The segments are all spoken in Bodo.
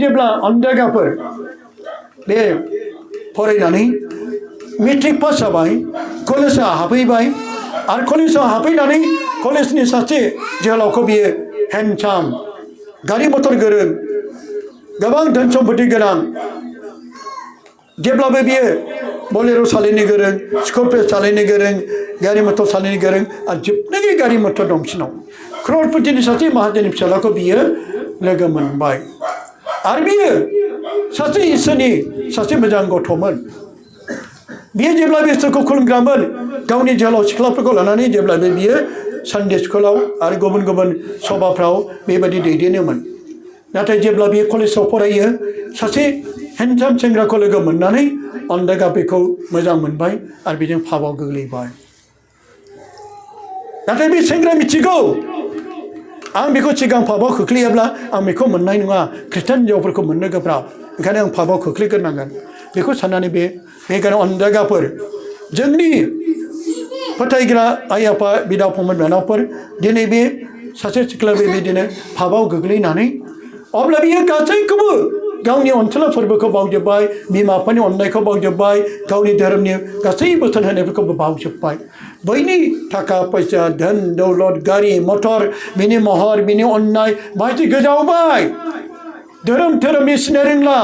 जेब्ला अन्दागाफोर बे फरायनानै मेट्रिक पास जाबाय कलेजाव हाबहैबाय आरो कलेजाव हाबहैनानै कलेजनि सासे जोहोलावखौ बियो हेन्डसाम गारि मटर गोरों गोबां धोन सम्पति गोनां जेब्लाबो बियो बलेर' सालायनो गोरों स्कर्पिय' सालायनो गोरों गारि मटर सालायनो गोरों आरो जोबनाय गारि मटर दं बिसिनाव क्ररपतिनि सासे माहाजोननि फिसालाखौ बियो लोगो मोनबाय आरो बियो सासे इसोरनि सासे मोजां गथ'मोन बियो जेब्लाबो इसोरखौ खुलुमग्रामोन गावनि जोहोलाव सिख्लाफोरखौ लानानै जेब्लाबो बियो सानडे स्कुलाव आरो गुबुन गुबुन सभाफ्राव बेबायदि दैदेनोमोन नाथाय जेब्ला बियो कलेजाव फरायो सासे हेन्डसाम सेंग्राखौ लोगो मोननानै अन्दागा बेखौ मोजां मोनबाय आरो बेजों फाबाव गोग्लैबाय नाथाय बे सेंग्रा मिथिगौ आं बेखौ सिगां फाबाव खोख्लैयाब्ला आं बेखौ मोननाय नङा ख्रिस्टान हिन्जावफोरखौ मोननो गोब्राब ओंखायनो आं फाबाव खोख्लैग्रोनांगोन बेखौ साननानै बेखायनो अन्दागाफोर जोंनि फोथायग्रा आइ आफा बिदा फंबाय बिनानावफोर दिनै बे सासे सिख्ला बेबायदिनो फाबाव गोग्लैनानै अब्ला बियो गासैखौबो गावनि अनसुला फोरबोखौ बावजोब्बाय बिमा बिफानि अननायखौ बावजोब्बाय गावनि धोरोमनि गासै बोसोन होनायफोरखौबो बावजोब्बाय बैनि थाखा फैसा धोन दौलत गारि मटर बिनि महर बिनि अननाय बायदि गोजावबाय धोरोमनि सिनाय रोंला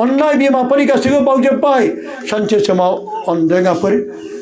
अननाय बिमा बिफानि गासैखौबो बावजोब्बाय सानसे समाव अन्दागाफोर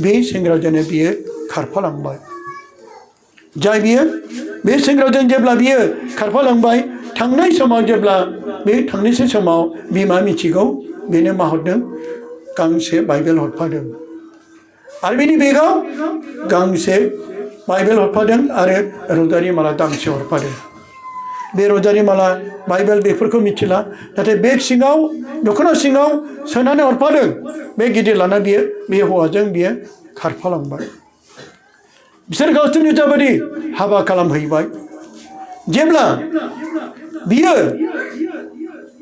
बे सेंग्राजोंनो बियो खारफालांबाय जाय बियो बे सेंग्राजों जेब्ला बियो खारफालांबाय थांनाय समाव जेब्ला बे थांनोसै समाव बिमा मिथिगौ बेनो मा हरदों गांसे बाइबेल हरफादों आरो बिनि बेगाव गांसे बाइबेल हरफादों आरो रजारि माला दांसे हरफादों बे रजारि माला बाइबेल बेफोरखौ मिथिला नाथाय बेग सिङाव दख'ना सिङाव सोनानै हरफादों बे गिदिर लाना बियो बे हौवाजों बियो खारफालांबाय बिसोर गावसोरनि जाबायदि हाबा खालामहैबाय जेब्ला बियो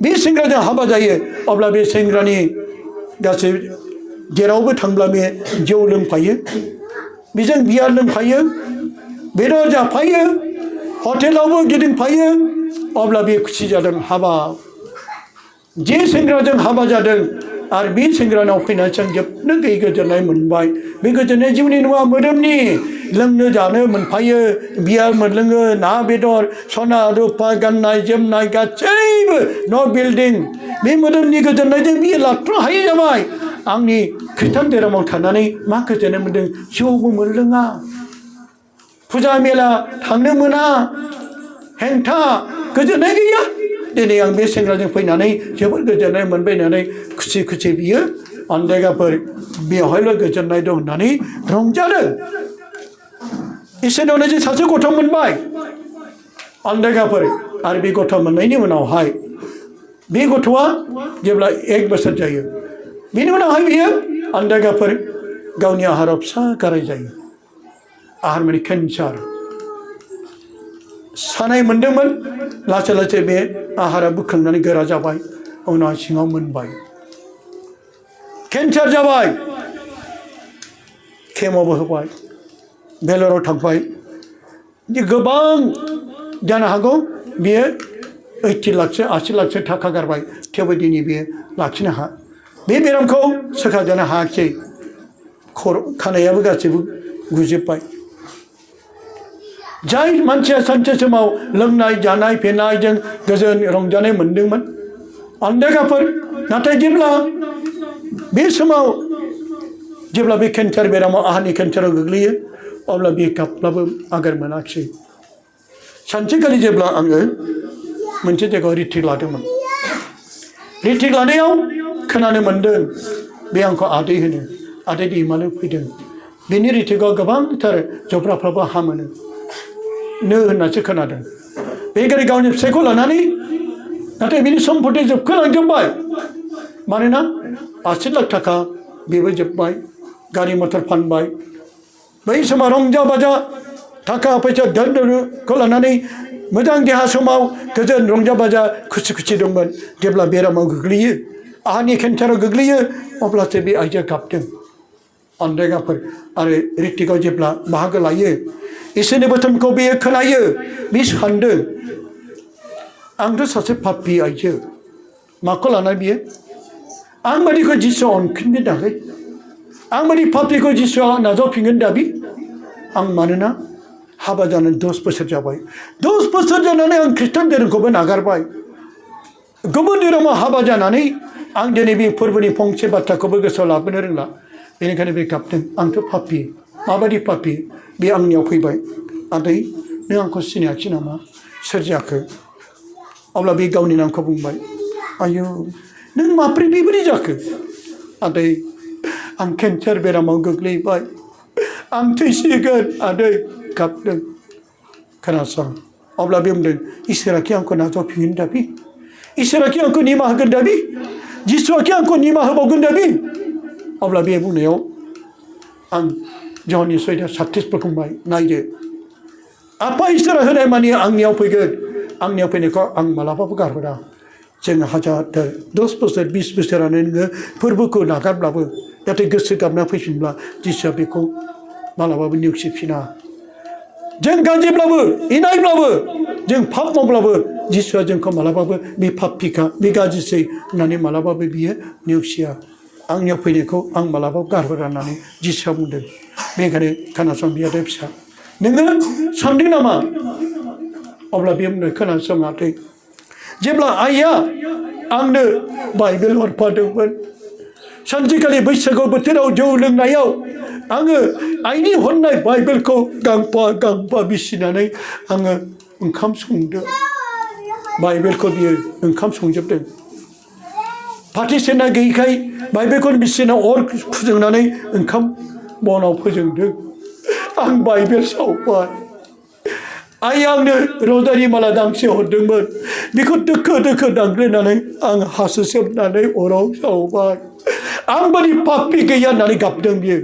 बे सेंग्राजों हाबा जायो अब्ला बे सेंग्रानि गासै जेरावबो थांब्ला बे जौ लोंफायो बेजों बियार लोंफायो बेदर जाफायो हटेलावबो गिदिंफायो अब्ला बे खुसि जादों हाबा जे सेंग्राजों हाबा जादों आरो बे सेंग्रानाव फैनानै जों जोबनो गैयै गोजोननाय मोनबाय बे गोजोननाय जिउनि नङा मोदोमनि लोंनो जानो मोनफायो बियार मोनलोङो ना बेदर सना रुपा गाननाय जोमनाय गासैबो न' बिल्डिं बे मोदोमनि गोजोननायजों बियो लाथ्र' हायै जाबाय आंनि ख्रिस्टान धोरोमाव थानानै मा गोजोननाय मोन्दों जौबो मोनलोङा फुजा मेला थांनो मोना हेंथा गोजोननाय गैया दिनै आं बे सेंग्राजों फैनानै जोबोद गोजोननाय मोनबाय होननानै खुसि खुसि बियो अन्दागाफोर बेवहायल' गोजोननाय दं होननानै रंजादों इसोरनावनो जे सासे गथ' मोनबाय अन्दागाफोर आरो बे गथ' मोननायनि उनावहाय बे गथ'आ जेब्ला 1 बोसोर जायो बेनि उनावहाय बियो अन्दागाफोर गावनि आहाराव फिसा गाराय जायो आहार माने केन्सार सानाय मोन्दोंमोन लासै लासै बे आहारा बुखांनानै गोरा जाबाय उनाव सिङाव मोनबाय केन्सार जाबाय केम'बो होबाय बेलराव थांबाय गोबां जानो हागौ बियो 80 लाखसो 80 लाखसो थाखा गारबाय थेवबो दिनै बियो लाखिनो बे बेरामखौ सोखाजानो हायाखिसै खानायाबो गासैबो गुजोब्बाय जाय मानसिया सानसे समाव लोंनाय जानाय फेनायजों गोजोन रंजानाय मोन्दोंमोन अन्दागाफोर नाथाय जेब्ला बे समाव जेब्ला बे केन्सार बेरामाव आहारनि केन्साराव गोग्लैयो अब्ला बे गाबब्लाबो आगोर मोनाखिसै सानसेखालि जेब्ला आङो मोनसे जायगायाव रिट्रिट लादोंमोन रिट्रिट लानायाव खोनानो मोन्दों बे आंखौ आदै होनो आदै दैमालु फैदों बेनि रिट्रिटआव गोबांथार जब्राफ्राबो हामोनो नो होननासो खोनादों बे गारि गावनि फिसायखौ लानानै नाथाय बिनि सम्पति जोबखोलांजोब्बाय मानोना 80 लाख थाखा बेबो जोब्बाय गारि मटर फानबाय बै समाव रंजा बाजा थाखा फैसा धोनखौ लानानै मोजां देहा समाव गोजोन रंजा बाजा खुसि खुसि दंमोन जेब्ला बेरामाव गोग्लैयो आहारनि केन्साराव गोग्लैयो अब्लासो बे आइजोआ गाबदों अन्दागाफोर आरो रिट्रिटआव जेब्ला बाहागो लायो इसोरनि बोथोनखौ बेयो खोनायो बे सानदों आंथ' सासे पापि आइजो माखौ लाना बियो आं बादिखौ जिसुआ अनफिननो थाखाय आं बादि पापिखौ जिसुआ नाजावफिनगोन दाबि आं मानोना हाबा जानानै 10 बोसोर जाबाय 10 बोसोर जानानै आं खृष्टान धोरोमखौबो नागारबाय गुबुन धोरोमाव हाबा जानानै आं दिनै बे फोरबोनि फंसे बाथ्राखौबो गोसोआव लाबोनो रोंला बेनिखायनो बे गाबदों आंथ' पापि माबादि पापि बे आंनियाव फैबाय आदै नों आंखौ सिनायाखै नामा सोर जाखो अब्ला बे गावनि नामखौ बुंबाय आयौ नों माब्रै बेबायदि जाखो आदै आं केन्सार बेरामाव गोग्लैबाय आं थैसिगोन आदै गाबदों खोनासं अब्ला बे बुंदों इसोराखि आंखौ नाजावफिनगोन दाबि इसोराखि आंखौ निमाहा होगोन दाबि जिसुआखि आंखौ निमाहा होबावगोन दाबि अब्ला बे बुंनायाव आं जहननि 6:36 बुंबाय नायदो आफा इसोरा होनाय माने आंनियाव फैगोन आंनियाव फैनायखौ आं मालाबाबो गारहरा जों हाजार 10 बोसोर 20 बोसोरानो नोङो फोरबोखौ नागारब्लाबो नाथाय गोसो गाबना फैफिनब्ला जिसुआ बेखौ मालाबाबो नेवसिफिना जों गाज्रिब्लाबो इनायब्लाबो जों पाप मावब्लाबो जिसुआ जोंखौ मालाबाबो बे पापिखा बे गाज्रिसै होननानै मालाबाबो बियो नेवसिया आंनियाव फैनायखौ आं मालाबाबो गारहरा होननानै जिसुआ बुंदों बेनिखायनो खोनासं बियादै फिसा नोङो सानदों नामा अब्ला बे बुंनो खोनासङाखै जेब्ला आइया आंनो बाइबेल हरफादोंमोन सानसेखालि बैसागु बोथोराव जौ लोंनायाव आङो आइनि हरनाय बाइबेलखौ गांफा बिसिनानै आङो ओंखाम संदों बाइबेलखौ बियो ओंखाम संजोबदों फाथि सेना गैयैखाय बाइबेलखौ बिसिना अर फोजोंनानै ओंखाम बनाव फोजोंदों आं बाइबेल सावबाय आइ आंनो रजारि माला दांसे हरदोंमोन बेखौ दोखो दांग्रोनानै आं हासो सोबनानै अराव सावबाय आं बादि पापि गैया होननानै गाबदों बियो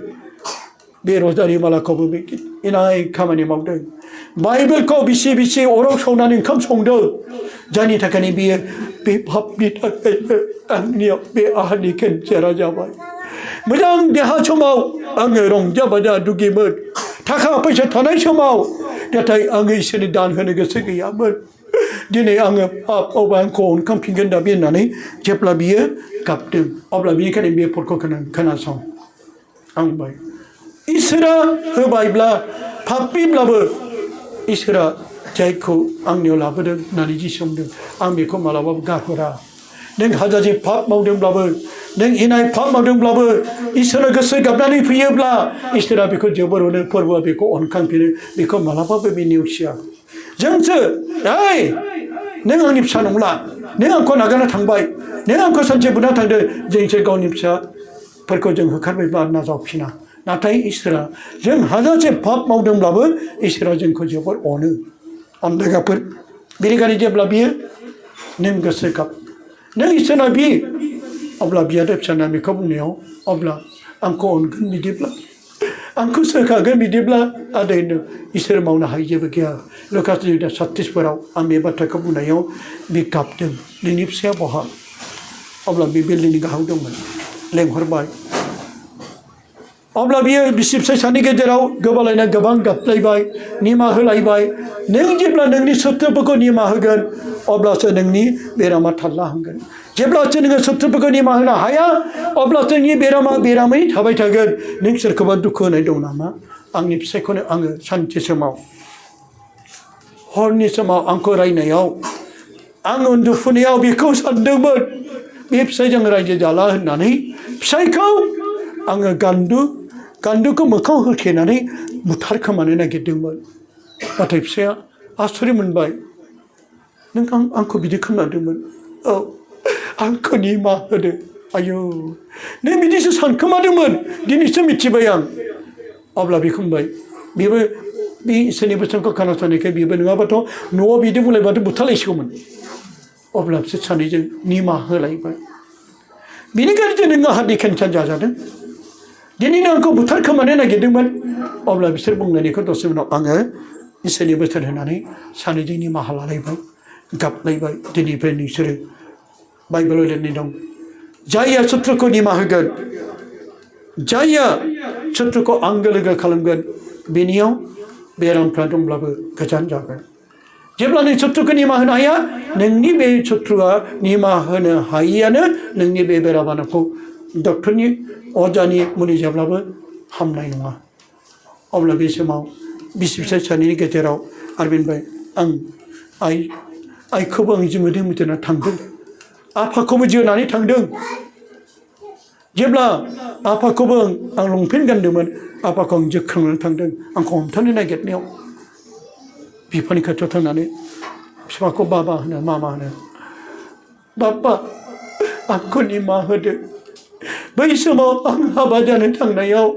बे रजारि मालाखौबो बे इनाय खामानि मावदों बाइबेलखौ बिसि अराव सावनानै ओंखाम संदों जायनि थाखायनो बियो बे पापनि थाखायनो आंनियाव बे आहारनि केन्सारा जाबाय मोजां देहा समाव आङो रंजा बाजा दुगिमोन थाखा फैसा थानाय समाव नाथाय आङो इसोरनि दान होनो गोसो गैयामोन दिनै आङो पाप मावबा आंखौ ओंखामफिनगोन दा बे होननानै जेब्ला बियो गाबदों अब्ला बेनिखायनो बे फटखौ खोनासं आं बुंबाय इसोरा होबायब्ला पापिब्लाबो इसोरा जायखौ आंनियाव लाबोदों होननानै जि सोंदों आं बेखौ मालाबाबो गारहरा नों हाजारसे पाप मावदोंब्लाबो नों इनाय पाप मावदोंब्लाबो इसोरा गोसो गाबनानै फैयोब्ला इसोरा बेखौ जोबोर अनो फोरबोआ बेखौ अनखांफिनो बेखौ मालाबाबो बे नेवसिया जोंसो ओइ नों आंनि फिसा नंला नों आंखौ नागारना थांबाय नों आंखौ सानसे बुना थांदों जोंसो गावनि फिसाफोरखौ जों होखारबायब्ला नाजावफिना नाथाय इसोरा जों हाजारसे पाप मावदोंब्लाबो इसोरा जोंखौ जोबोर अनो अनदायगाफोर बेनिखायनो जेब्ला बियो नों गोसो गाब नों इसोरना बि अब्ला बियादै फिसाना बेखौ बुंनायाव अब्ला आंखौ अनगोन बिदिब्ला आंखौ सोखागोन बिदिब्ला आदै इसोर मावनो हायै जेबो गैया लुकास 36 आं बे बाथ्राखौ बुंनायाव बे गाबदों नोंनि फिसाया बहा अब्ला बे बिल्डिंनि गाहायाव दंमोन लेंहरबाय अब्ला बियो बिसि फिसाय सानै गेजेराव गोबालायना गोबां गाबलायबाय निमाहा होलायबाय नों जेब्ला नोंनि सत्रफोरखौ निमाहा होगोन अब्लासो नोंनि बेरामा थाल्ला हांगोन जेब्लासो नोङो सत्रफोरखौ निमाहा होनो हाया अब्लासो नोंनि बेरामै थाबाय थागोन नों सोरखौबा दुखु होनाय दं नामा आंनि फिसायखौनो आङो सानसे समाव हरनि समाव आंखौ रायनायाव आं उन्दुफुनायाव बेखौ सानदोंमोन बे फिसायजों रायजो जाला होननानै फिसायखौ आङो गान्दुखौ मोखाङाव होथेनानै बुथारखोमानो नागिरदोंमोन नाथाय फिसाया आसुरि मोनबाय नों आंखौ बिदि खोनादोंमोन औ आंखौ निमाहा होदो आयौ नों बिदिसो सानखोमादोंमोन दिनैसो मिथिबाय आं अब्ला बेखौ बुंबाय बेबो बे इसोरनि बोसोनखौ खोनासंनायखाय बेबो नङाबाथ' न'आव बिदि बुंलायबाथ' बुथारलायसिगौमोन अब्ला बिसोर सानैजों निमाहा होलायबाय बेनिखायनो नोङो हार्टनि केन्सार जाजादों दिनैनो आंखौ बुथारखोमानो नागिरदोंमोन अब्ला बिसोर बुंलायनायखौ दसे उनाव आङो इसोरनि बोसोन होनानै सानैजों निमाहा लालायबाय गाबलायबाय दिनैनिफ्राय नोंसोरो बाइबेलाव लिरनाय दं जायया सत्रखौ निमाहा होगोन जायया सत्रखौ आंगो लोगो खालामगोन बेनियाव बेरामफ्रा दंब्लाबो गोजान जागोन जेब्ला नों शत्रुखौ निमाहा होनो हाया नोंनि बे शत्रुआ निमाहा होनो हायियानो नोंनि बे बेरामाखौ डक्टरनि अजानि मुलि जाब्लाबो हामनाय नङा अब्ला बे समाव बिसि फिसाय सानैनि गेजेराव आरो बेनिफ्राय आं आइखौबो आं जोमोदों मिथिना थांदों आफाखौबो जोनानै थांदों जेब्ला आफाखौबो आं लंपेन्ट गानदोंमोन आफाखौ आं जोख्रांनानै थांदों आंखौ हमथानो नागिरनायाव बिफानि खाथियाव थांनानै बिफाखौ बाबा होनो मामा होनो बाबा आंखौ निमाहा होदो बै समाव आं हाबा जानो थांनायाव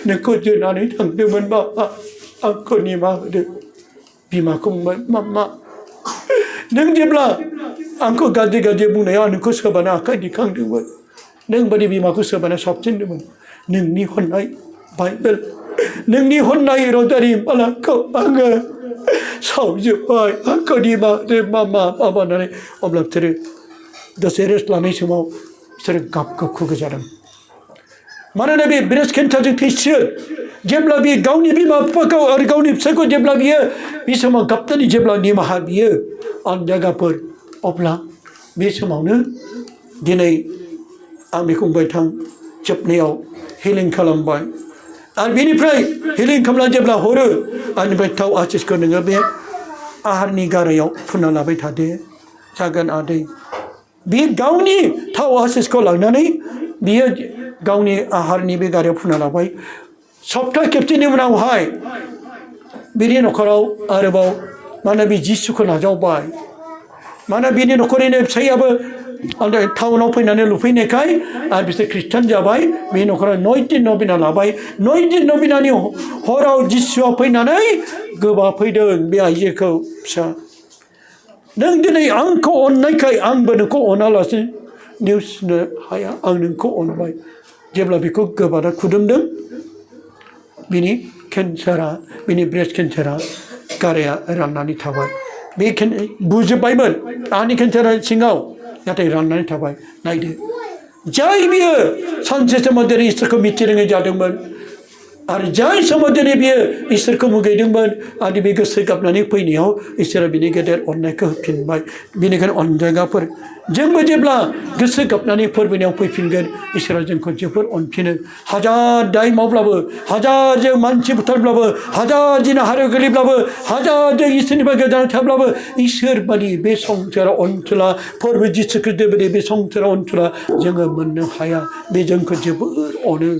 नोंखौ जोनानै थांदोंमोन बाबा आंखौ निमाहा होदो बिमाखौ बुंबाय मामा नों जेब्ला आंखौ गाज्रि गाज्रि बुंनायाव आं नोंखौ सोबानो आखाइ दिखांदोंमोन नों बादि बिमाखौ सोबानो साबसिनदोंमोन नोंनि हरनाय बाइबेल नोंनि हरनाय रजारि मालाखौ आङो सावजोब्बाय आंखौ निमाहा होदो मामा बाबा होननानै अब्ला बिसोरो दसे रेस्ट लानाय समाव बिसोरो गाबखौ जादों मानोना बे ब्रेस्ट केन्सारजों थैसियो जेब्ला बे गावनि बिमा बिफाखौ आरो गावनि फिसायखौ जेब्ला बियो बे समाव गाबनानै जेब्ला निमाहा बियो अनजागाफोर अब्ला बे समावनो दिनै आं बेखौ बुंबाय थां जोबनायाव हिलिं खालामबाय आरो बेनिफ्राय हिलिं खालामना जेब्ला हरो आंनिफ्राय थाव आसिसखौ नोङो बे आहारनि गारायाव फुनना लाबाय थादो जागोन आदै बे गावनि थाव आसिसखौ लांनानै बियो गावनि आहारनि बे गारायाव फुनना लाबाय सप्ता खेबसेनि उनावहाय बिनि न'खराव आरोबाव माने बे जिसुखौ नाजावबाय माने बिनि न'खरनिनो फिसाइयाबो टाउनाव फैनानै लुफैनायखाय आरो बिसोर ख्रिस्टान जाबाय बे न'खराव 9 दिन नबिना लाबाय 9 दिन नबिनानि हराव जिसुआ फैनानै गोबाफैदों बे आइजोखौ फिसा नों दिनै आंखौ अननायखाय आंबो नोंखौ अनालासे नेवसिनो हाया आं नोंखौ अनबाय जेब्ला बेखौ गोबाना खुदुमदों बिनि केन्सारा बिनि ब्रेस्ट केन्सारा गाराया राननानै थाबाय बे बुजोब्बायमोन आंनि केन्सारा सिङाव नाथाय राननानै थाबाय नायदो जाय बियो सानसे समाव दिनै इसोरखौ मिथिरोङै जादोंमोन आरो जाय समाव दिनै बियो इसोरखौ मुगैदोंमोन आरो बे गोसो गाबनानै फैनायाव इसोरा बिनि गेदेर अननायखौ होफिनबाय बेनिखायनो अनजागाफोर जोंबो जेब्ला गोसो गाबनानै फोरबोनायाव फैफिनगोन इसोरा जोंखौ जोबोर अनफिनो हाजार दाय मावब्लाबो हाजार जों मानसि बुथारब्लाबो हाजार जिनाहारि गोलैब्लाबो हाजार जों इसोरनिफ्राय गोजानाव थाब्लाबो इसोर बादि बे संसाराव अनसुला फोरबो जिसु ख्रिस्ट बादि बे संसाराव अनसुला जोङो मोननो हाया बे जोंखौ जोबोर अनो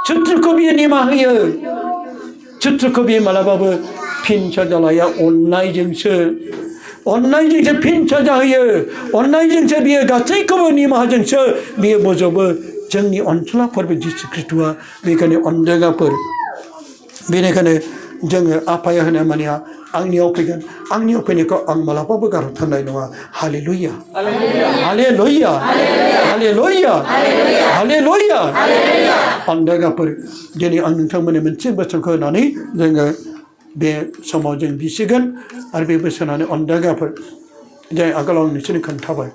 शत्रुखौ बियो निमाहा होयो शत्रुखौ बियो मालाबाबो फिन साजा लाया अननायजोंसो फिन साजा होयो अननायजोंसो बियो गासैखौबो निमाहाजोंसो बियो बजबो जोंनि अनसुला फोरबो जिसु ख्रिस्टआ बेखायनो अनजागाफोर बेनिखायनो जोङो आफाया होनो मानिया आंनियाव फैगोन आंनियाव फैनायखौ आं मालाबाबो गारहरथारनाय नङा हालेलुया हालेलुया हालेलुया हालेलुया अनजागाफोर दिनै आं नोंथांमोननो मोनसे बोसोनखौ होनानै जोङो बे समाव जों बिसिगोन आरो बे बोसोनानो अनजागाफोर जाय आगोलाव आं नोंसोरनो खोन्थाबाय